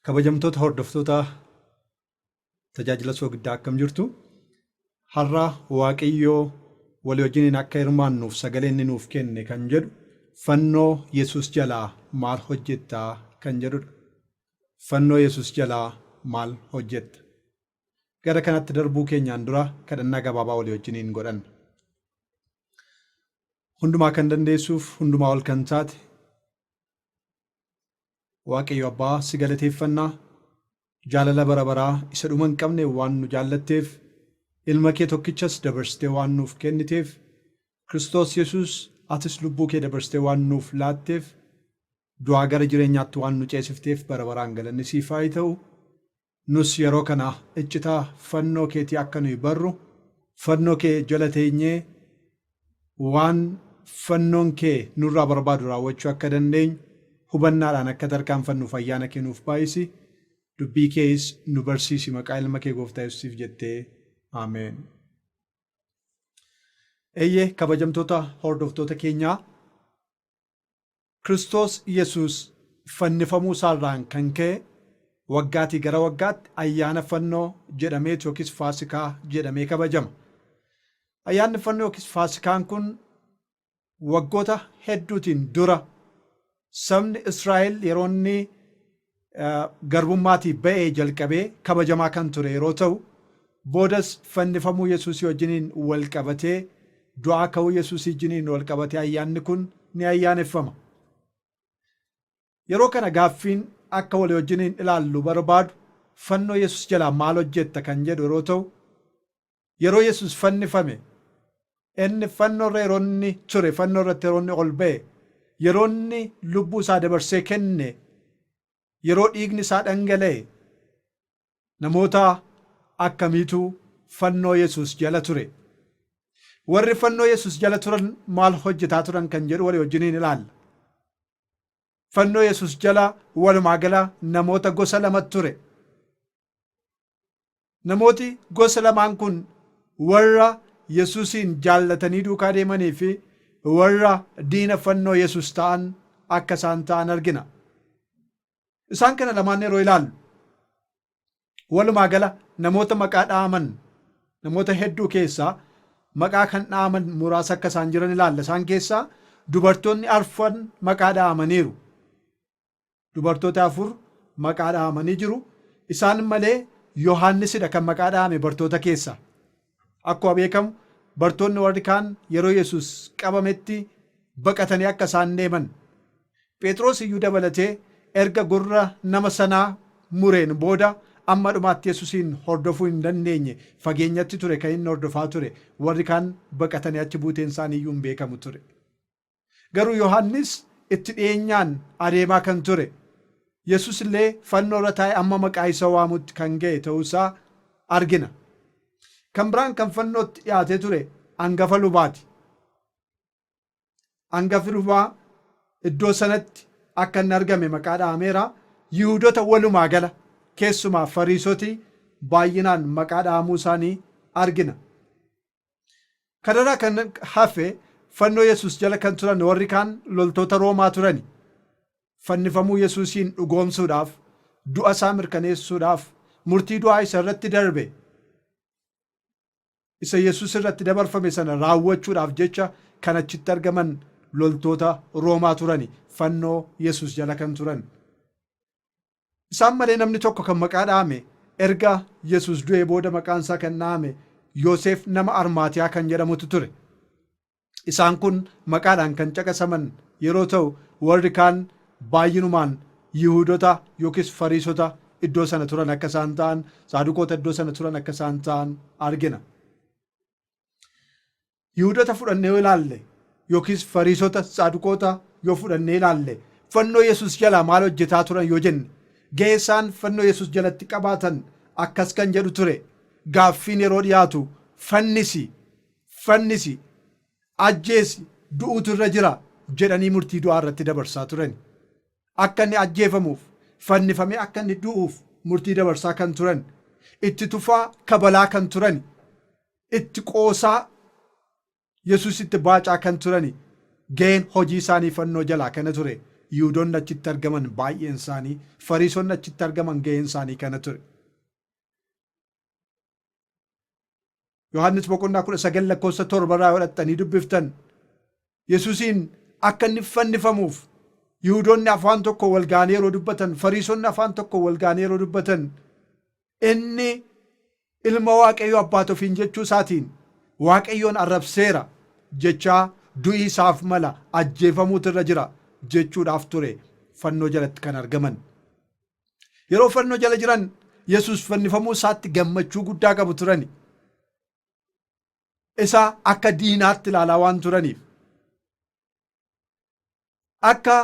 Kabajamtoota hordoftoota tajaajila soogiddaa akkam jirtu? Har'a Waaqayyoo walii wajjiniin akka hirmaannuuf sagalee inni nuuf kenne kan jedhu fannoo Yesuus jalaa maal hojjettaa kan jedhudha. Fannoo Yesuus jalaa maal hojjetta? Gara kanatti darbuu keenyaan dura kadhannaa gabaabaa walii wajjiniin godhanna. Hundumaa kan dandeessuuf hundumaa ol kan taate Waaqayyo Abbaa si galateeffannaa jaalala bara baraa isa dhuma hin qabne waan nu jaallatteef ilma kee tokkichas dabarsitee waan nuuf kenniteef Kiristoos Yesuus atis lubbuu kee dabarsitee waan nuuf laatteef du'aa gara jireenyaatti waan nu ceesifteef bara baraan galanni siif haa ta'u. Nus yeroo kana iccita fannoo keetii akka nuyi barru fannoo kee jala teenyee waan fannoon kee nurraa barbaadu raawwachuu akka dandeenyu hubannaadhaan akka tarkaanfannuuf ayyaana kee nuuf baay'isi. Dubbii kees nu barsiisi maqaa ilma kee gooftaa Yesuusiif jettee. Ameen. Eeyyee kabajamtoota hordoftoota keenyaa Kiristoos Yesuus fannifamuu isaarraan kan ka'e waggaatii gara waggaatti ayyaana fannoo jedhameet yookiis Faasikaa jedhamee kabajama. Ayyaanni fannoo yookiis Faasikaan kun waggoota hedduutiin dura sabni Israa'el yeroo inni garbummaatii ba'ee jalqabee kabajamaa kan ture yeroo ta'u, boodas fannifamuu Yesuusii wajjiniin wal qabatee, du'aa ka'uu Yesuusii wajjiniin wal qabatee ayyaanni kun ni ayyaaneffama. Yeroo kana gaaffiin akka walii wajjiniin ilaallu barbaadu fannoo Yesuus jalaa maal hojjetta kan jedhu yeroo ta'u, yeroo Yesuus fannifame inni fannoo irra yeroo inni ture, fannoo irratti yeroo inni ol ba'e, yeroo inni lubbuu isaa dabarsee kenne, yeroo dhiigni isaa dhangala'e namoota akkamiitu fannoo Yesuus jala ture? Warri fannoo Yesuus jala turan maal hojjetaa turan kan jedhu walii wajjiniin ilaalla. Fannoo Yesuus jala walumaa gala namoota gosa lamatu ture. Namooti gosa lamaan kun warra Yesuusiin jaallatanii duukaa deemanii fi warra diina fannoo Yesuus ta'an akka isaan ta'an argina. Isaan kana lamaan yeroo ilaallu walumaa gala namoota maqaa dha'aman namoota hedduu keessaa maqaa kan dha'aman muraasa akka isaan jiran ilaalla. Isaan keessaa dubartoonni arfan maqaa dha'amaniiru. Dubartoota 4 maqaa dha'amanii jiru. Isaan malee Yohaannisidha kan maqaa dha'ame bartoota keessaa. Akkuma beekamu bartoonni warri kaan yeroo Yesuus qabametti baqatanii akka isaan deeman. Phexros iyyuu dabalatee erga gurra nama sanaa mureen booda amma dhumaatti Yesuusiin hordofuu hin dandeenye fageenyatti ture kan inni hordofaa ture warri kaan baqatanii achi buuteen isaanii iyyuu hin beekamu ture. Garuu Yohaannis itti dhiyeenyaan adeemaa kan ture, Yesus illee fannoo irra taa'ee amma maqaa isa waamutti kan ga'e ta'uu isaa argina. Kan biraan kan fannootti dhiyaatee ture angafa lubaati. Angafi lubaa iddoo sanatti akka inni argame maqaa dha'ameera. Yihuudota walumaa gala keessumaa Fariisoti baay'inaan maqaa dha'amuu isaanii argina. Kanarraa kan hafe fannoo Yesuus jala kan turan warri kaan loltoota Roomaa turani. Fannifamuu Yesuusiin dhugoomsuudhaaf, du'a isaa mirkaneessuudhaaf, murtii du'aa isa irratti darbe isa Yesuus irratti dabarfame sana raawwachuudhaaf jecha kan achitti argaman loltoota Roomaa turani fannoo Yesuus jala kan turan. Isaan malee namni tokko kan maqaa dha'ame erga Yesuus du'ee booda maqaan isaa kan dha'ame Yoseef nama Armaatiyaa kan jedhamutu ture. Isaan kun maqaadhaan kan caqasaman yeroo ta'u warri kaan baay'inumaan Yihuudota yookiis Fariisota iddoo sana turan akka isaan ta'an, Saaduqoota iddoo sana turan akka isaan ta'an argina. Yihuudota fudhannee yoo ilaalle yookiis Fariisota, Saaduqoota yoo fudhannee ilaalle fannoo Yesuus jalaa maal hojjetaa turan yoo jenne ga'ee isaan fannoo Yesuus jalatti qabaatan akkas kan jedhu ture. Gaaffiin yeroo dhiyaatu fannisi, fannisi, ajjeesi, du'uutu irra jira jedhanii murtii du'aa irratti dabarsaa turan. Akka inni ajjeefamuuf, fannifamee akka inni du'uuf murtii dabarsaa kan turan, itti tufaa kabalaa kan turan, itti qoosaa Yesuusitti baacaa kan turani ga'een hojii isaanii fannoo jalaa kana ture. Yihudoonni achitti argaman baay'een isaanii, Fariisonni achitti argaman ga'een isaanii kana ture. Yohaannis boqonnaa 19 lakkoofsa 7 irraa yoo dhaqxanii dubbiftan Yesuusiin akka inni fannifamuuf Yihudoonni afaan tokko wal ga'anii yeroo dubbatan, Fariisonni afaan tokko wal ga'anii yeroo dubbatan, inni ilma Waaqayyoo abbaat ofiin jechuu isaatiin Waaqayyoon arrabseera jechaa du'i isaaf mala ajjeefamuutu irra jira jechuudhaaf ture fannoo jalatti kan argaman. Yeroo fannoo jala jiran Yesuus fannifamuu isaatti gammachuu guddaa qabu turani. Isa akka diinaatti ilaalaa waan turaniif. Akka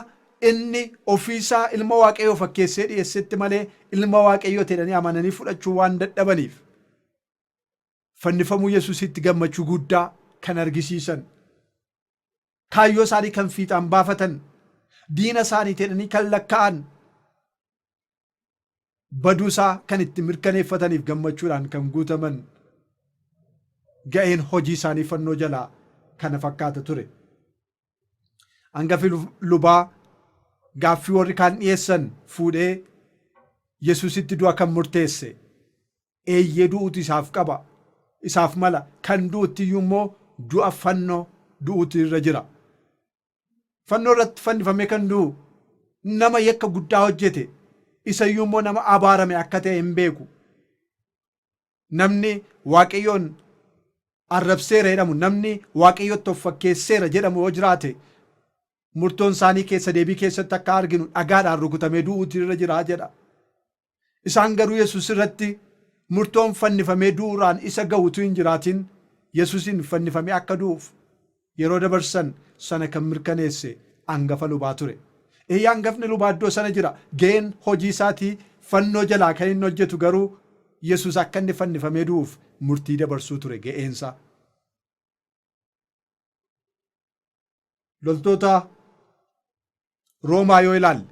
inni ofiisaa ilma Waaqayyoo fakkeessee dhi'eessetti malee ilma Waaqayyoo jedhanii amananii fudhachuu waan dadhabaniif fannifamuu Yesuusitti gammachuu guddaa kan argisiisan, kaayyoo isaanii kan fiixaan baafatan, diina isaanii jedhanii kan lakkaa'an, baduu isaa kan itti mirkaneeffataniif gammachuudhaan kan guutaman ga'een hojii isaanii fannoo jalaa kana fakkaata ture. Hangafi lubaa gaaffii warri kaan dhiyeessan fuudhee Yesuusitti du'a kan murteesse eeyyee du'uutu isaaf qaba, isaaf mala, kan du'utti iyyuu immoo du'a fannoo du'uutu irra jira. Fannoo irratti fannifamee kan du'u nama yakka guddaa hojjete, isa iyyuu immoo nama abaarame akka ta'e hin beeku. Namni Waaqayyoon arrabseera jedhamu, namni Waaqayyotti of fakkeesseera jedhamu yoo jiraate, murtoon isaanii keessa deebii keessatti akka arginu dhagaadhaan rukutamee du'uutu irra jira jedha. Isaan garuu Yesuus irratti murtoon fannifamee du'uurraan isa ga'u utuu hin jiraatin Yesuusiin fannifamee akka du'uuf yeroo dabarsan sana kan mirkaneesse angafa lubaa ture. Eeyyee angafni lubaa iddoo sana jira. Ga'een hojii isaatii fannoo jalaa kan inni hojjetu garuu Yesuus akka inni fannifamee du'uuf murtii dabarsuu ture ga'eensaa. Loltoota Roomaa yoo ilaalle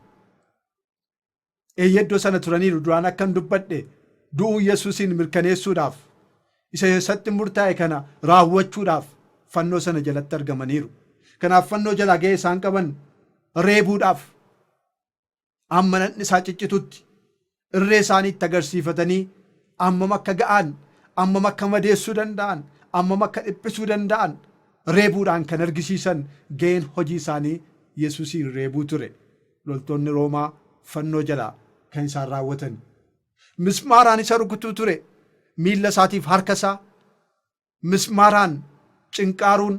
eeyyee iddoo sana turaniiru duraan akkan dubbadhe du'uu Yesuusiin mirkaneessuudhaaf isa isatti murtaa'e kana raawwachuudhaaf fannoo sana jalatti argamaniiru. Kanaaf fannoo jalaa ga'ee isaan qaban reebuudhaaf amma nadhni isaa ciccitutti irree isaanii itti agarsiifatanii ammam akka ga'an, ammam akka madeessuu danda'an, ammam akka dhiphisuu danda'an reebuudhaan kan argisiisan ga'een hojii isaanii Yesuusiin reebuu ture. Loltoonni Roomaa fannoo jalaa kan isaan raawwatan. Mismaaraan isa rukutuu ture. Miilla isaatiif harka isaa mismaaraan cinqaaruun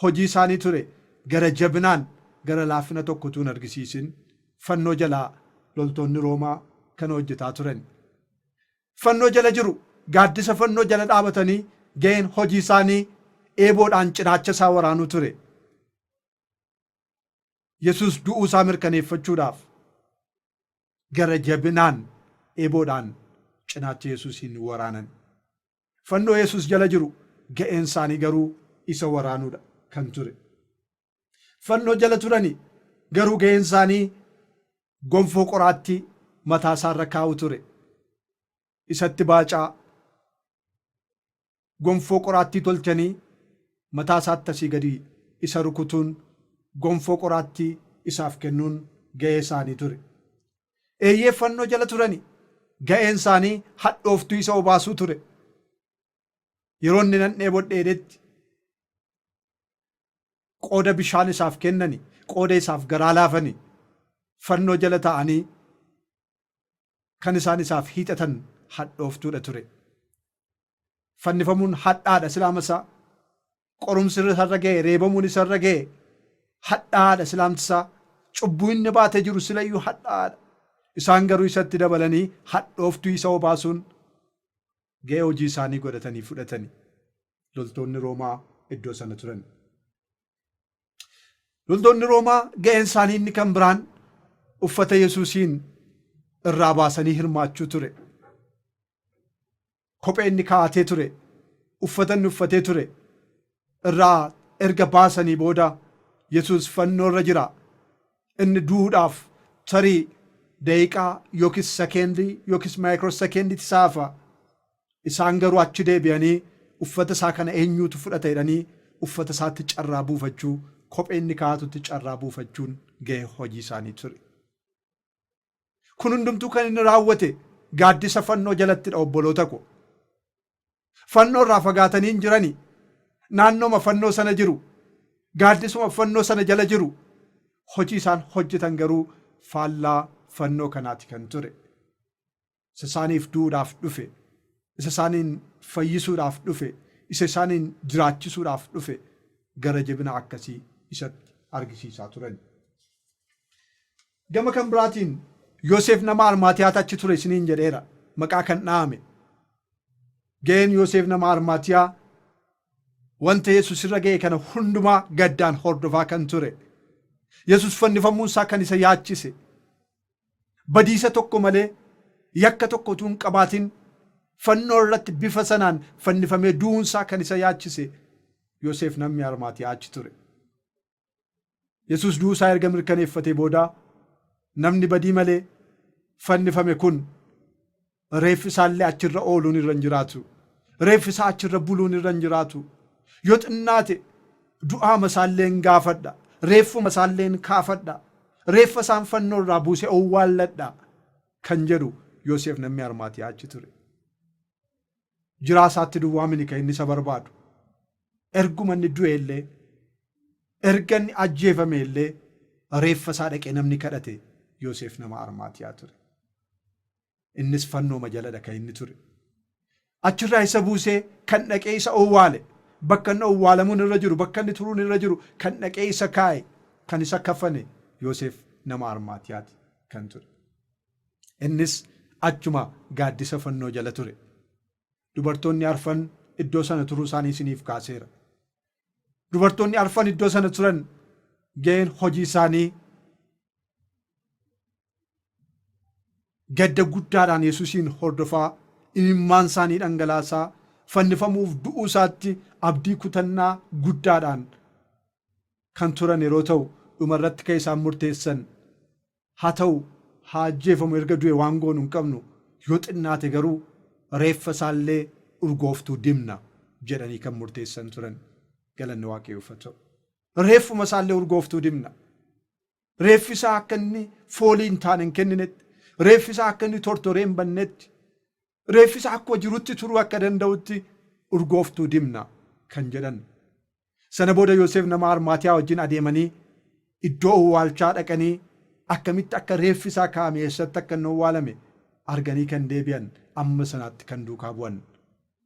hojii isaanii ture. Gara jabinaan gara laafina tokko utuu hin argisiisin fannoo jalaa loltoonni Roomaa kana hojjetaa turan. Fannoo jala jiru, gaaddisa fannoo jala dhaabatanii ga'een hojii isaanii eeboodhaan cinaacha isaa waraanuu ture. Yesuus du'uu isaa mirkaneeffachuudhaaf gara jabinaan eeboodhaan cinaacha Yesuusiin waraanan. Fannoo Yesuus jala jiru ga'een isaanii garuu isa waraanuudha kan ture. Fannoo jala turani garuu ga'een isaanii gonfoo qoraattii mataa isaarra kaa'u ture. Isatti baacaa gonfoo qoraattii tolchanii mataa isaatti asii gadi isa rukutuun gonfoo qoraattii isaaf kennuun ga'ee isaanii ture. Eeyyee fannoo jala turani ga'een isaanii hadhooftuu isa obaasuu ture. Yeroo inni nan dheebodhe jedhetti qooda bishaan isaaf kennani, qooda isaaf garaa laafani, fannoo jala taa'anii kan isaan isaaf hiixatan hadhooftuudha ture. Fannifamuun hadhaadha silaama isaa. Qorumsi isarra ga'e, reebamuun isarra ga'e hadhaadha silaamti isaa. Cubbuu inni baatee jiru silayyuu hadhaadha. Isaan garuu isatti dabalanii hadhooftuu isa obaasuun ga'ee hojii isaanii godhatanii fudhatani. Loltoonni Roomaa iddoo sana turan. Loltoonni Roomaa ga'een isaanii inni kan biraan uffata Yesuusiin irraa baasanii hirmaachuu ture. Kophee inni kaa'atee ture, uffata inni uffatee ture irraa erga baasanii booda Yesuus fannoo irra jira. Inni du'uudhaaf tarii daqiiqaa yookiis sekeendii yookiis maayikiroo sekeendiitti isaa hafa. Isaan garuu achi deebi'anii uffata isaa kana eenyuutu fudhata jedhanii uffata isaatti carraa buufachuu kophee inni kaa'atutti carraa buufachuun ga'ee hojii isaanii ture. Kun hundumtuu kan inni raawwate gaaddisa fannoo jalattidha obboloota ko. Fannoo irraa fagaatanii hin jirani. Naannooma fannoo sana jiru. Gaaddisuma fannoo sana jala jiru. Hojii isaan hojjetan garuu faallaa fannoo kanaati kan ture. Isa isaaniif du'uudhaaf dhufe, isa isaaniin fayyisuudhaaf dhufe, isa isaaniin jiraachisuudhaaf dhufe gara jabina akkasii isatti argisiisaa turan. Gama kan biraatiin Yoseef nama Armaatiyaatu achi ture isiniin jedheera. Maqaa kan dha'ame. Ga'een Yoseef nama Armaatiyaa wanta Yesus irra ga'e kana hundumaa gaddaan hordofaa kan ture. Yesus fannifamuun isaa kan isa yaachise. Badiisa tokko malee, yakka tokko utuu hin qabaatin fannoo irratti bifa sanaan fannifamee du'uun isaa kan isa yaachise Yoseef namni Armaatiyaa achi ture. Yesus du'uu isaa erga mirkaneeffatee booda namni badii malee fannifame kun reeffi isaallee achirra ooluun irra hin jiraatu. Reeffi isaa achirra buluun irra hin jiraatu. Yoo xinnaate du'aama isaallee hin gaafadha. Reeffuma isaallee hin kaafadha. Reeffa isaan fannoo irraa buusee owwaalladha kan jedhu Yoseef namni Armaatiyaa achi ture. Jiraa isaatti duwwaa mini kan inni isa barbaadu. Erguma inni du'e illee, erga inni ajjeefame illee reeffa isaa dhaqee namni kadhate Yoseef nama Armaatiyaa ture. Innis fannooma jaladha kan inni ture. Achirraa isa buusee kan dhaqee isa owwaale, bakka inni owwaalamuun irra jiru, bakka inni turuun irra jiru kan dhaqee isa kaa'e, kan isa kafane Yoseef nama Armaatiyaati kan ture. Innis achuma gaaddisa fannoo jala ture. Dubartoonni arfan iddoo sana turuu isaanii isiniif kaaseera. Dubartoonni arfan iddoo sana turan ga'een hojii isaanii gadda guddaadhaan Yesuusiin hordofaa, imimmaan isaanii dhangalaasaa, fannifamuuf du'uu isaatti abdii kutannaa guddaadhaan kan turan yeroo ta'u, dhumarratti kan isaan murteessan haa ta'u haa ajjeefamu erga du'e waan goonu hin qabnu, yoo xinnaate garuu reeffa isaallee urgooftuu dibna jedhanii kan murteessan turan. Galanni Waaqayyoof haa ta'u. Reeffuma isaallee urgooftuu dibna. Reeffi isaa akka inni foolii hin taane hin kenninetti, reeffi isaa akka inni tortoree hin bannetti, reeffi isaa akkuma jirutti turuu akka danda'utti urgooftuu dibna kan jedhan. Sana booda Yoseef nama Armaatiyaa wajjin adeemanii iddoo owwaalchaa dhaqanii akkamitti akka reeffi isaa kaa'ame eessatti akka inni owwaalame arganii kan deebi'an amma sanaatti kan duukaa bu'an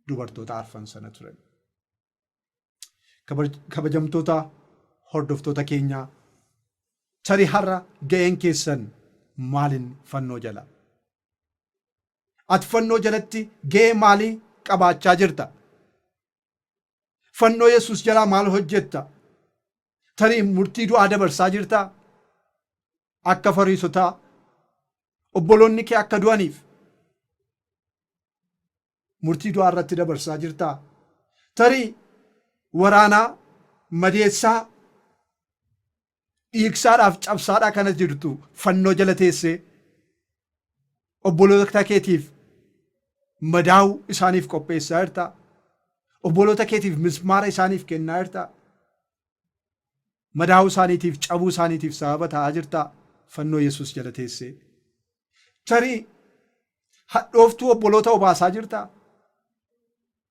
dubartoota arfan sana turan. Kabajamtoota hordoftoota keenyaa, tarii har'a ga'een keessan maalin fannoo jala? Ati fannoo jalatti ga'ee maalii qabaachaa jirta? Fannoo Yesuus jalaa maal hojjetta? Tarii murtii du'aa dabarsaa jirtaa? Akka Fariisotaa obboloonni kee akka du'aniif murtii du'aa irratti dabarsaa jirtaa? Tarii waraanaa, madeessaa, dhiigsaadhaaf cabsaadhaa kana jirtu fannoo jala teessee obboloota keetiif madaa'uu isaaniif qopheessaa jirtaa? Obboloota keetiif mismaara isaaniif kennaa jirtaa? Madaa'uu isaaniitiif, cabuu isaaniitiif sababa ta'aa jirtaa? Fannoo Yesuus jala teessee. Tarii hadhooftuu obboloota obaasaa jirtaa?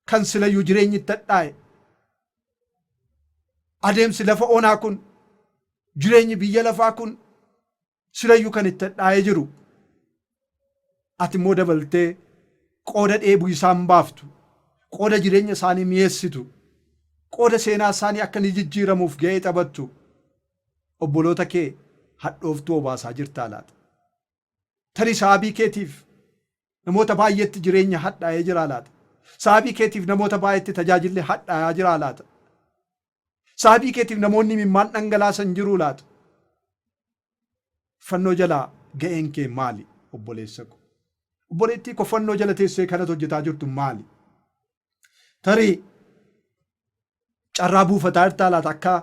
Kan silayyuu jireenyi itti hadhaa'e. Adeemsi lafa onaa kun, jireenyi biyya lafaa kun silayyuu kan itti hadhaa'ee jiru. Ati immoo dabaltee qooda dheebuu isaan baaftu, qooda jireenya isaanii mi'eessitu, qooda seenaa isaanii akka inni jijjiiramuuf ga'ee taphattu, obboloota kee hadhooftuu obaasaa jirtaa laata? Tarii sababii keetiif namoota baay'eetti jireenya hadhaa'ee jiraa laata? Sababii keetiif namoota baay'eetti tajaajilli hadhaa'aa jiraa laata? Sababii keetiif namoonni imimmaan dhangalaasan jiruu laata? Fannoo jalaa ga'een kee maali obboleessa ko? Obboleettii ko fannoo jala teessee kanatu hojjetaa jirtu maali? Tarii carraa buufataa jirtaa laata akka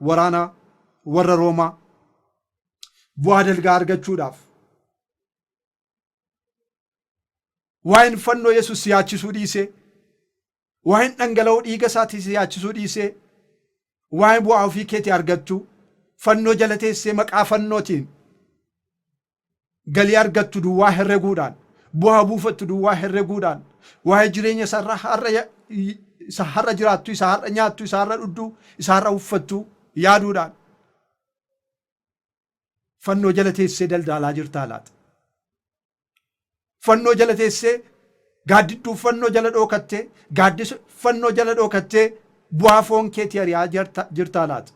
waraana warra Roomaa bu'aa dalgaa argachuudhaaf waa'een fannoo Yesuus si yaachisuu dhiisee, waa'een dhangala'uu dhiiga isaatii si yaachisuu dhiisee, Waa'ee bu'aa ofii keetii argattu fannoo jala teessee maqaa fannootiin galii argattu duwwaa herreguudhaan, bu'aa buufattu duwwaa herreguudhaan, waa'ee jireenya isa har'a isa har'a jiraattu, isa har'a nyaattu, isa har'a dhugdu, isa har'a uffattu yaaduudhaan fannoo jala teessee daldaalaa jirtaa laata? Fannoo jala teessee gaaddidduu fannoo jala dhookattee, gaaddisa fannoo jala dhookattee bu'aa foon keetii ari'aa jirtaa laata?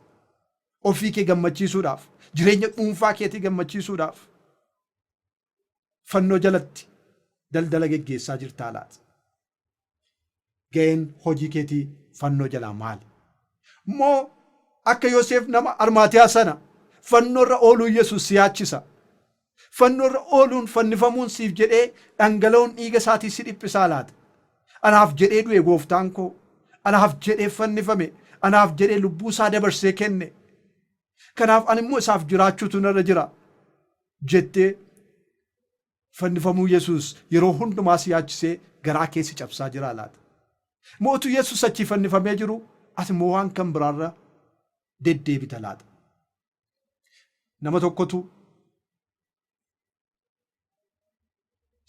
Ofii kee gammachiisuudhaaf, jireenya dhuunfaa keetii gammachiisuudhaaf fannoo jalatti daldala geggeessaa jirtaa laata? Ga'een hojii keetii fannoo jalaa maali? Moo akka Yoseef nama Armaatiyaa sana fannoorra ooluu Yesuus si yaachisa? Fannoorra ooluun, fannifamuun siif jedhee dhangala'uun dhiiga isaatii si dhiphisaa laata? Anaaf jedhee du'e gooftaan koo. Anaaf jedhee fannifame. Anaaf jedhee lubbuu isaa dabarsee kenne. Kanaaf ani immoo isaaf jiraachuutu narra jira jettee fannifamuu Yesuus yeroo hundumaa si yaachisee garaa kee si cabsaa jiraa laata? Moo utuu Yesuus achii fannifamee jiru ati immoo waan kan biraarra deddeebita laata? Nama tokkotu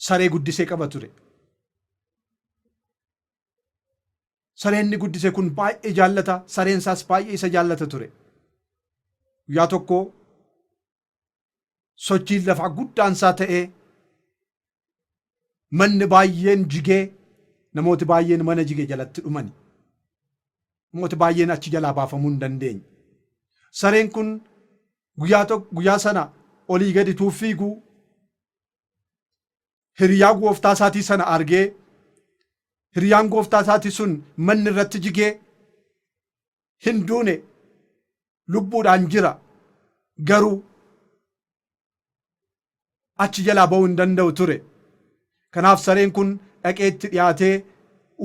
saree guddisee qaba ture. Sareen inni guddise kun baay'ee jaallata, sareen isaas baay'ee isa jaallata ture. Guyyaa tokko sochiin lafaa guddaan isaa ta'ee manni baay'een jigee namooti baay'een mana jige jalatti dhumani. Namooti baay'een achi jalaa baafamuu hin dandeenye. Sareen kun guyyaa tokko guyyaa sana olii gadi tuu fiiguu hiriyaa gooftaa isaatii sana argee, hiriyaan gooftaa isaatii sun manni irratti jigee hin duune, lubbuudhaan jira, garuu achi jalaa ba'uu hin danda'u ture. Kanaaf sareen kun dhaqee itti dhiyaatee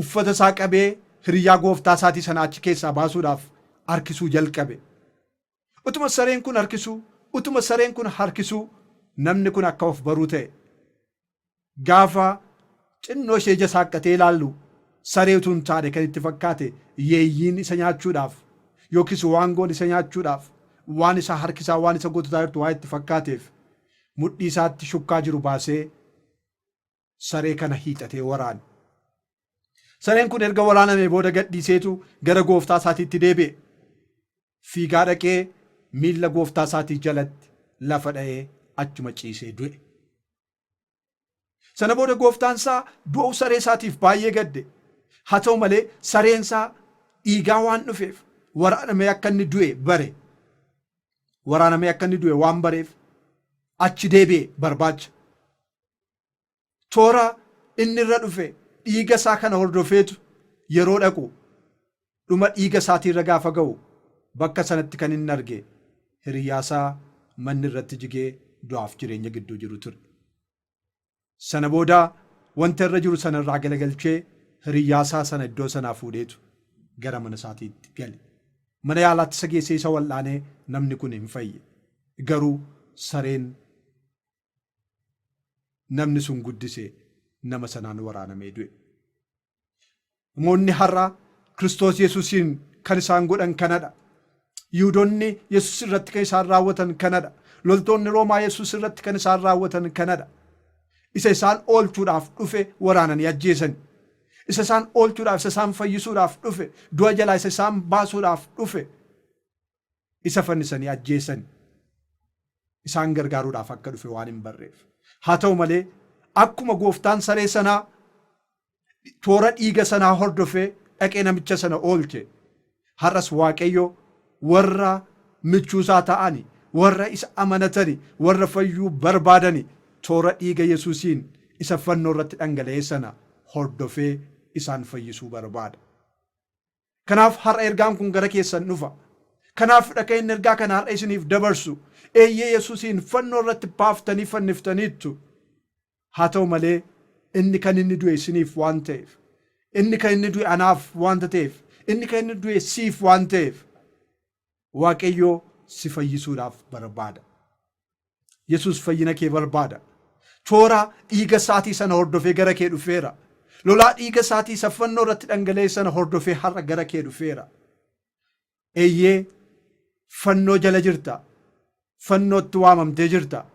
uffata isaa qabee hiriyaa gooftaa isaatii sana achi keessaa baasuudhaaf harkisuu jalqabe. Utuma sareen kun harkisuu, utuma sareen kun harkisuu namni kun akka of baruu ta'e. Gaafa xinnoo ishee ija saaqqatee ilaallu saree utuu hin taane kan itti fakkaate yeeyyiin isa nyaachuudhaaf yookiis waangoon isa nyaachuudhaaf waan isa harkisaa, waan isa gototaa jirtu waan itti fakkaateef mudhii isaatti shukkaa jiru baasee saree kana hiixatee waraane. Sareen kun erga waraanamee booda gadhiiseetu gara gooftaa isaatiitti deebi'e. Fiigaa dhaqee miilla gooftaa isaatii jalatti lafa dha'ee achuma ciisee du'e. Sana booda gooftaan isaa du'uu saree isaatiif baay'ee gadde. Haa ta'u malee sareen isaa dhiigaa waan dhufeef waraanamee akka inni du'e bare. Waraanamee akka inni du'e waan bareef achi deebi'e barbaacha. Toora inni irra dhufe dhiiga isaa kana hordofeetu yeroo dhaqu dhuma dhiiga isaatii irra gaafa ga'u bakka sanatti kan inni arge hiriyyaa isaa manni irratti jigee du'aaf jireenya gidduu jiru ture. Sana booda wanta irra jiru sana irraa galagalchee hiriyyaa isaa sana iddoo sanaa fuudheetu gara mana isaatiitti gale. Mana yaalaatti isa geessee isa wal'aanee namni kun hin fayye. Garuu sareen namni sun guddise nama sanaan waraanamee du'e. Namoonni har'a Kiristoos Yesuusiin kan isaan godhan kanadha. Yihudoonni Yesuus irratti kan isaan raawwatan kanadha. Loltoonni Roomaa Yesuus irratti kan isaan raawwatan kanadha. Isa isaan oolchuudhaaf dhufe waraananii ajjeesan. Isa isaan oolchuudhaaf, isa isaan fayyisuudhaaf dhufe, du'a jalaa isa isaan baasuudhaaf dhufe isa fannisanii ajjeesan. Isaan gargaaruudhaaf akka dhufe waan hin barreef. Haa ta'u malee akkuma gooftaan saree sanaa toora dhiiga sanaa hordofee dhaqee namicha sana oolche, har'as Waaqayyo warra michuusaa ta'ani, warra isa amanatani, warra fayyuu barbaadani toora dhiiga Yesuusiin isa fannoo irratti dhangala'ee sana hordofee isaan fayyisuu barbaada. Kanaaf har'a ergaan kun gara keessan dhufa. Kanaafidha kan inni ergaa kana har'a isiniif dabarsu. Eeyyee, Yesuusiin fannoo irratti baaftanii fanniftaniittu. Haa ta'u malee inni kan inni du'e isiniif waan ta'eef, inni kan inni du'e anaaf waanta ta'eef, inni kan inni du'e siif waan ta'eef, Waaqayyo si fayyisuudhaaf barbaada. Yesuus fayyina kee barbaada. Toora dhiiga isaatii sana hordofee gara kee dhufeera. Lolaa dhiiga isaatii isa fannoo irratti dhangala'e sana hordofee har'a gara kee dhufeera. Eeyyee, fannoo jala jirta. Fannootti waamamtee jirta.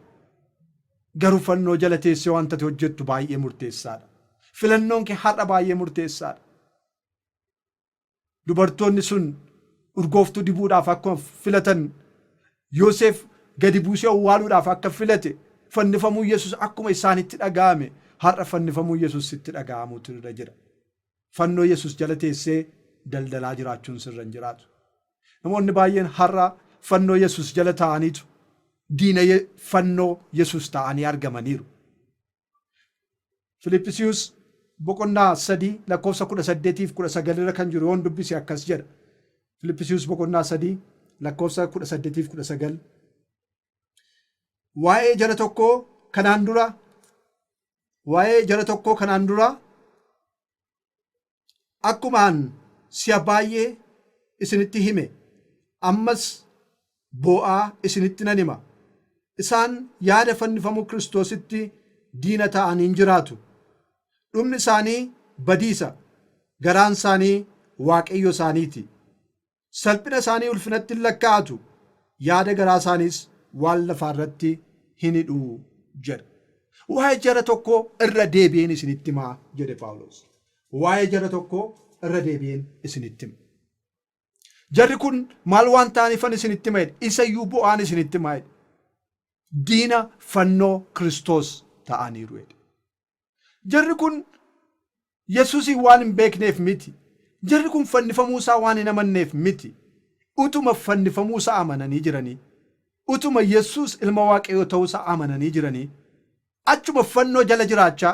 Garuu fannoo jala teessee wanta ati hojjettu baay'ee murteessaadha. Filannoon kee har'a baay'ee murteessaadha. Dubartoonni sun urgooftuu dibuudhaaf akkuma filatan, Yoseef gadi buusee owwaaluudhaaf akka filate, fannifamuu Yesus akkuma isaanitti dhaga'ame, har'a fannifamuu Yesus sitti dhaga'amuutu irra jira. Fannoo Yesus jala teessee daldalaa jiraachuun sirra hin jiraatu. Namoonni baay'een har'a fannoo Yesus jala taa'aniitu diina fannoo Yesus ta'anii argamaniiru. Filiphisiiyus boqonnaa 3 lakkoofsa 18 fi 19 irra kan jiru yoon dubbise akkas jedha. Filiphisiiyus boqonnaa 3 lakkoofsa 18 fi 19. Waa'ee jara tokkoo kanaan dura waa'ee jara tokkoo kanaan dura akkumaan si'a baay'ee isinitti hime ammas boo'aa isinitti nan hima. Isaan yaada fannifamuu Kiristoositti diina ta'anii in jiraatu. Dhumni isaanii badiisa, garaan isaanii waaqayyo isaaniiti. Salphina isaanii ulfinatti in lakkaa'atu, yaada garaa isaaniis waan lafaa irratti hin hidhu jedha. Waa'ee jara tokkoo irra deebi'een isinitti himaa jedhe Phaawulos. Waa'ee jara tokkoo irra deebi'een isinitti hima. Jarri kun maal waan ta'aniifan isinitti hima jedhe, isa iyyuu bu'aan isinitti hima jedhe. Diina fannoo Kiristoos ta'aniiru jedhe. Jarri kun Yesuusiin waan hin beekneef miti. Jarri kun fannifamuu isaa waan hin amanneef miti. Utuma fannifamuu isaa amananii jiranii, utuma Yesuus ilma Waaqayyoo ta'uu isaa amananii jiranii, achuma fannoo jala jiraachaa,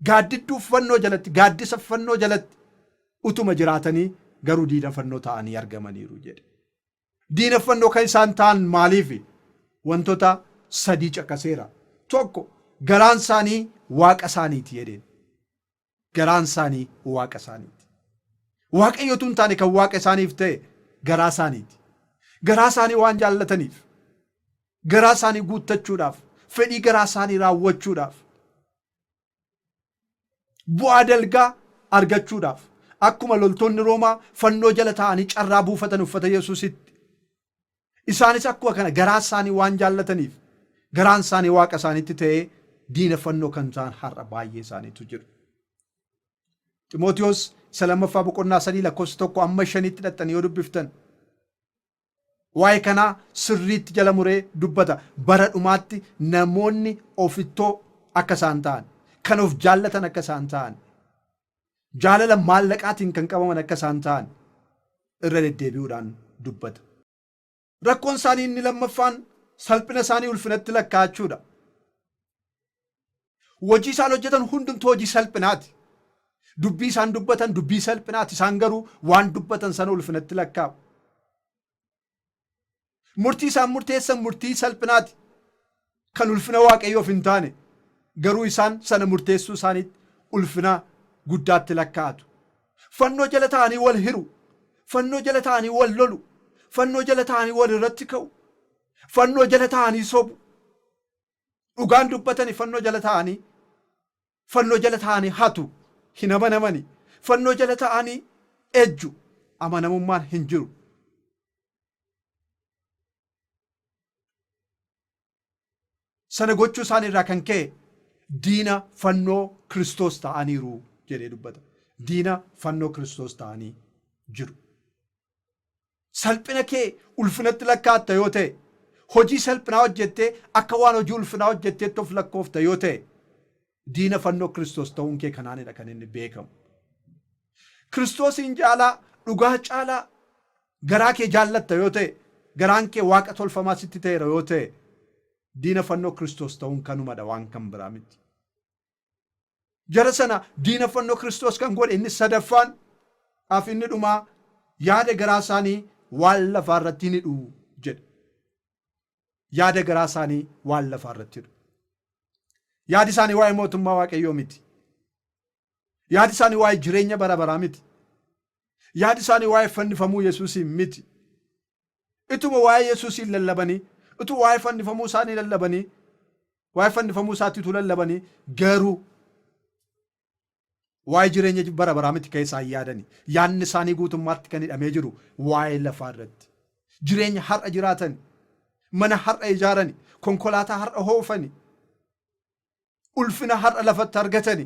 gaaddidduu fannoo jalatti, gaaddisa fannoo jalatti utuma jiraatanii garuu diina fannoo ta'anii argamaniiru jedhe. Diina fannoo kan isaan ta'an maaliifi? Wantoota sadii caqaseera. Tokko, garaan isaanii waaqa isaaniiti jedheen. Garaan isaanii waaqa isaaniiti. Waaqayyo utuu hin taane kan waaqa isaaniif ta'e garaa isaaniiti. Garaa isaanii waan jaallataniif, garaa isaanii guuttachuudhaaf, fedhii garaa isaanii raawwachuudhaaf, bu'aa dalgaa argachuudhaaf akkuma loltoonni Roomaa fannoo jala taa'anii carraa buufatan uffata Yesuusitti isaanis akkuma kana garaa isaanii waan jaallataniif garaan isaanii waaqa isaaniitti ta'ee diina fannoo kan ta'an har'a baay'ee isaaniitu jiru. Ximootiyoos isa lammaffaa boqonnaa 3 lakkoofsa 1 amma 5tti dhaqxanii yoo dubbiftan Waa'ee kanaa sirriitti jala muree dubbata. Bara dhumaatti namoonni ofittoo akka isaan ta'an, kan of jaallatan akka isaan ta'an, jaalala maallaqaatiin kan qabaman akka isaan ta'an irra deddeebi'uudhaan dubbata. Rakkoon isaanii inni lammaffaan salphina isaanii ulfinatti lakkaa'achuudha. Hojii isaan hojjetan hundumtuu hojii salphinaati. Dubbii isaan dubbatan dubbii salphinaati. Isaan garuu waan dubbatan sana ulfinatti lakkaa'u. Murtii isaan murteessan murtii salphinaati. Kan ulfina Waaqayyoof hin taane. Garuu isaan sana murteessuu isaaniitti ulfina guddaatti lakkaa'atu. Fannoo jala ta'anii wal hiru. Fannoo jala ta'anii wal lolu. Fannoo jala ta'anii wal irratti ka'u. Fannoo jala ta'anii sobu. Dhugaan dubbatani fannoo jala taa'anii fannoo jala taa'anii hatu hin amanamani fannoo jala taa'anii ejju amanamummaan hin jiru. Sana gochuu isaanii irraa kan ka'e diina fannoo Kiristoos ta'aniiru jedhee dubbata. Diina fannoo Kiristoos ta'anii jiru. Salphina kee ulfinatti lakkaatta yoo ta'e, hojii salphinaa hojjettee akka waan hojii ulfinaa hojjetteetti of lakkoofta yoo ta'e, diina fannoo Kiristoos ta'uun kee kanaanidha kan inni beekamu. Kiristoosiin caalaa, dhugaa caalaa garaa kee jaallatta yoo ta'e, garaan kee waaqa tolfamaa sitti ta'eera yoo ta'e, diina fannoo Kiristoos ta'uun kanumadha waan kan biraa miti. Jara sana diina fannoo Kiristoos kan godhe inni sadaffaan af inni dhumaa yaada garaa isaanii waan lafaa irratti hin hidhu jedha. Yaada garaa isaanii waan lafaa irratti hidhu. Yaadi isaanii waa'ee mootummaa Waaqayyoo miti. Yaadi isaanii waa'ee jireenya bara baraa miti. Yaadi isaanii waa'ee fannifamuu Yesuusiin miti. Ituma waa'ee Yesuusiin lallabanii, utuu waa'ee fannifamuu isaanii lallabanii, waa'ee fannifamuu isaatti utuu lallabanii garuu Waa'ee jireenya bara baraa miti kan isaan yaadani. Yaadni isaanii guutummaatti kan hidhamee jiru waa'ee lafaa irratti. Jireenya har'a jiraatani, mana har'a ijaarani, konkolaataa har'a hoofani, ulfina har'a lafatti argatani,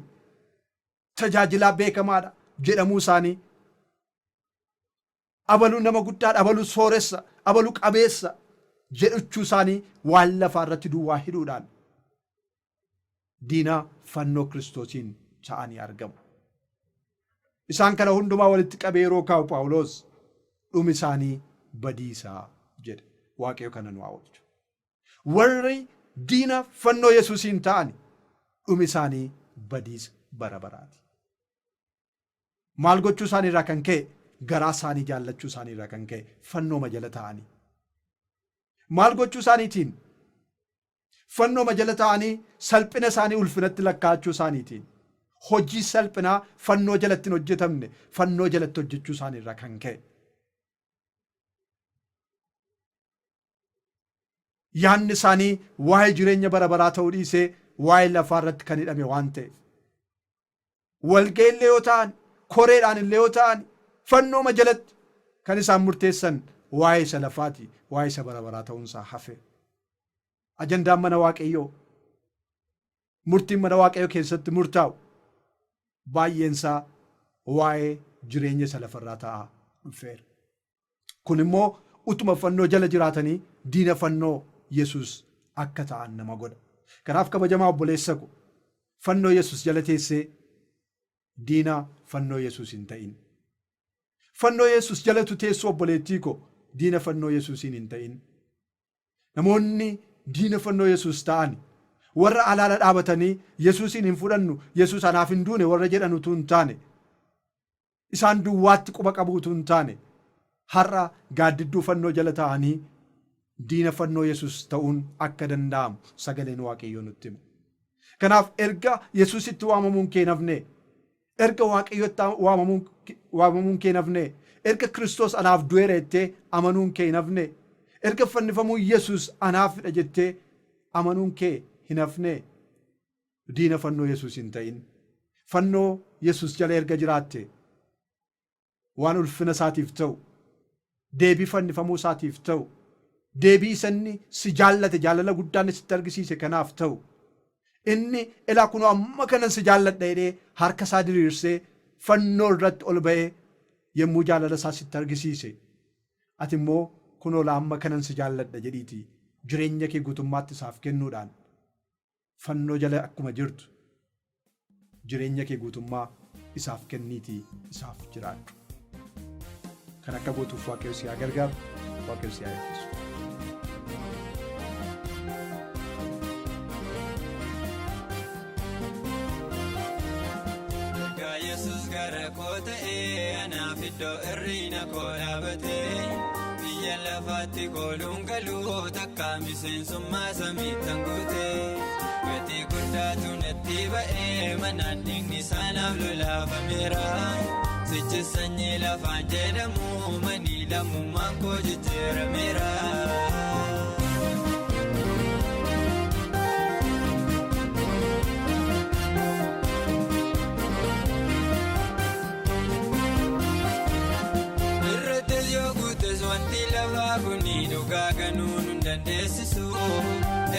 tajaajilaa beekamaadha jedhamuu isaanii, abaluu nama guddaadha, abaluu sooressa, abaluu qabeessa jedhuchuu isaanii waan lafaa irratti duwwaa hidhuudhaan diina fannoo Kiristoosiin ta'anii argamu. Isaan kana hundumaa walitti qabee yeroo kaa'u Phaawulos dhumi isaanii badiisaa jedhe. Waaqayyo kana nu haa oolchu. Warri diina fannoo Yesuusiin ta'ani dhumi isaanii badiisa bara baraati. Maal gochuu isaanii irraa kan ka'e? Garaa isaanii jaallachuu isaanii irraa kan ka'e fannooma jala ta'anii. Maal gochuu isaaniitiin? Fannooma jala ta'anii salphina isaanii ulfinatti lakkaa'achuu isaaniitiin. Hojii salphinaa fannoo jalatti hin hojjetamne fannoo jalatti hojjechuu isaanii irraa kan ka'e. Yaadni isaanii waa'ee jireenya bara baraa ta'uu dhiisee waa'ee lafaa irratti kan hidhame waan ta'eef. Walga'ii illee yoo ta'an, koreedhaan illee yoo ta'an, fannooma jalatti kan isaan murteessan waa'ee isa lafaati, waa'ee isa bara baraa ta'uun isaa hafe. Ajandaan mana Waaqayyoo, murtiin mana Waaqayyoo keessatti murtaa'u baay'een isaa waa'ee jireenya isa lafarraa ta'aa dhufeera. Kun immoo utuma fannoo jala jiraatanii diina fannoo Yesuus akka ta'an nama godha. Kanaaf kabajamaa obboleessa ko, fannoo Yesuus jala teessee diina fannoo Yesuus hin ta'in. Fannoo Yesuus jalatu teessuu obboleettii ko, diina fannoo Yesuusiin hin ta'in. Namoonni diina fannoo Yesuus ta'an warra alaala dhaabatanii Yesuusiin hin fudhannu, Yesuus anaaf hin duune warra jedhan utuu hin taane, isaan duwwaatti quba qabu utuu hin taane, har'a gaaddidduu fannoo jala taa'anii diina fannoo Yesuus ta'uun akka danda'amu sagaleen Waaqayyoo nutti hima. Kanaaf erga Yesuusitti waamamuun kee hin hafne, erga Waaqayyotti waamamuun kee hin hafne, erga Kiristoos anaaf du'eera jettee amanuun kee hin hafne, erga fannifamuun Yesuus anaafidha jettee amanuun kee hin hafne, diina fannoo Yesuus hin ta'in. Fannoo Yesuus jala erga jiraatte waan ulfina isaatiif ta'u, deebii fannifamuu isaatiif ta'u, deebii isa inni si jaallate jaalala guddaa inni sitti argisiise kanaaf ta'u, inni ilaa kunoo amma kanan si jaalladha jedhee harka isaa diriirsee fannoo irratti ol ba'ee yommuu jaalala isaa sitti argisiise, ati immoo kunoo laa amma kanan si jaalladha jedhiitii jireenya kee guutummaatti isaaf kennuudhaan fannoo jala akkuma jirtu jireenya kee guutummaa isaaf kenniitii isaaf jiraadhu. Kan akka gootuuf Waaqayyo si haa gargaaru, Waaqayyo si haa eebbisu. Ergaa Yesuus gara koo ta'ee anaaf iddoo irriina koo dhaabatee biyya lafaatti kooluun galuu takka miseensummaa samiittan guutee gatii guddaatu natti ba'ee manaan dhiigni isaanaaf lolaafameera sichi sanyii lafaan jedhamu manii lammummaan koo jijjiirameera. Irrattis yoo guutes wanti lafaa kuni dhugaa ganuu nun dandeessisu.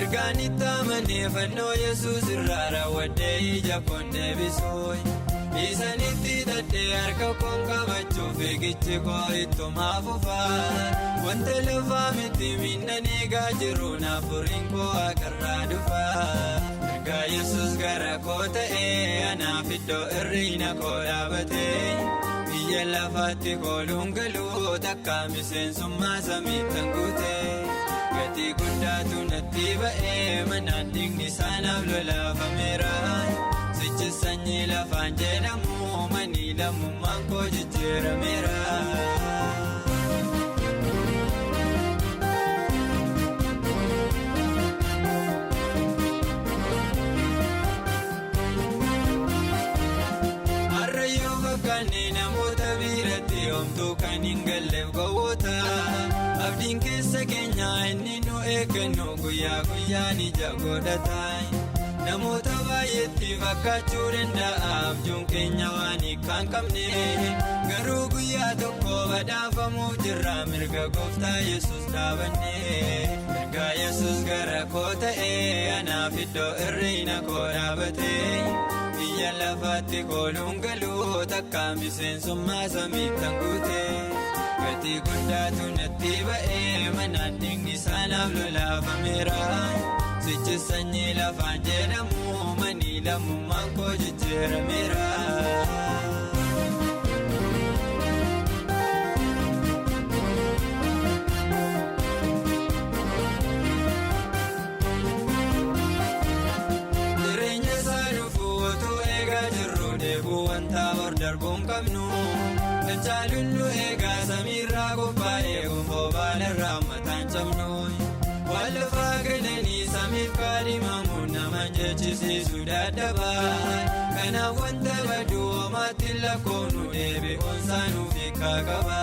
Ergaan itti amanee fannoo Yesuus irraa raawwadhee ija koon deebisu. Isanitti hidhadhee harka koon qabachuuf fiigichi koo ittumaa fufa. Wanta lafaa miti miidhaan eegaa jiru naaf furiin koo waaqarraa dhufa. Ergaa Yesuus gara koo ta'ee anaaf iddoo irriina koo dhaabatee biyya lafaatti kooluun galuu takka miseensummaa samiittan guutee gatii guddaatu natti ba'ee manaan dhiigni isaanaaf lolaafameera sichi sanyii lafaan jedhamu manii lammummaan koo jijjiirameera. Harrayyuu fakkaanne namoota biratti homtuu kan hin galleef gowwoota. Abdiin keessa keenya inni nu eeggannu guyyaa guyyaan ija godhata. Namoota baay'eetti fakkaachuu danda'a abjuun keenya waan hiikaa hin qabne. Garuu guyyaa tokko badhaafamuuf jirra mirga gooftaa Yesuus dhaabanne. Mirga Yesuus gara koo ta'ee anaaf iddoo hir'ina koo dhaabate. Biyya lafaatti kooluun galuu takka miseensummaa samiittan guute. Gatii guddaatu natti ba'ee manaan dhiigni isaanaaf lolaafameera. Sichi sanyii lafaan jedhamu manii lammummaan koo jijjiirameera. Jireenya isaa dhufu utuu eegaa jirru deebuu wanta hor darbuu hin qabnu. Kan caalullu eegaa samiirraa qophaa'ee gonfoo baalarraa mataan cabnu. Waan lafaa galanii samiif kaadhimamu nama jechisiisu dadhabaa. Kanaaf wanta baduu homaatti lakkoofnu deebi'uun saanuuf hiikaa qaba.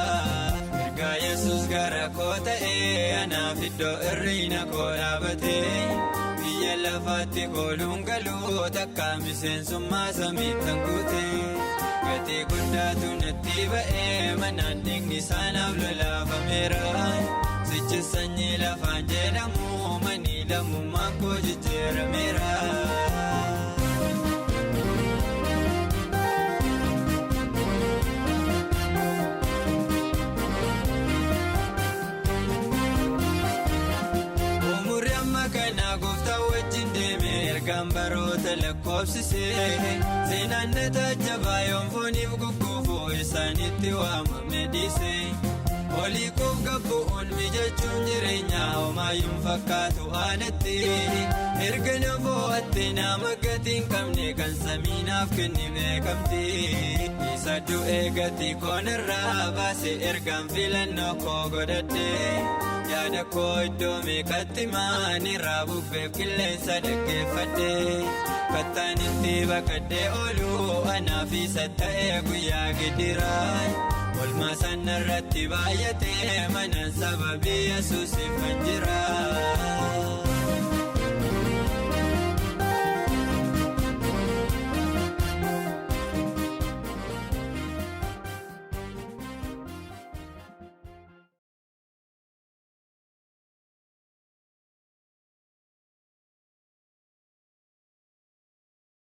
Mirga Yesuus gara koo ta'ee anaaf iddoo hir'ina koo dhaabate. Biyya lafaatti kooluun galuu takka miseensummaa samiittan guute. Gatii guddaatu natti ba'ee manaan dhiigni isaanaaf lolaafameera. Sichi sanyii lafaan jedhamu manii lammummaan koo jijjiirameera. Umurri amma kana gooftaa wajjin deeme ergaan baroota lakkoofsisee. Seenaan na taajjabaa yoon fooniif gugguufuu isaanitti waamame dhiise. Olii koof gabbu'uun mijachuun jireenya homaayyuun fakkaatu aanatti. Erga na fo'atte nama gatii hin qabne kan samiinaaf kenni beekamti. Isa du'ee gatii koonirraa baase ergaan filannoo koo godhadhe. Yaada koo iddoo meeqatti maanirraa bubbeef qilleensa dhaggeeffadhe. Kattaan itti baqadhee oolu anaaf isa ta'ee guyyaa gidiraa. Olmaa sana irratti baay'atee manaan sababii Yesuusiif kan jira.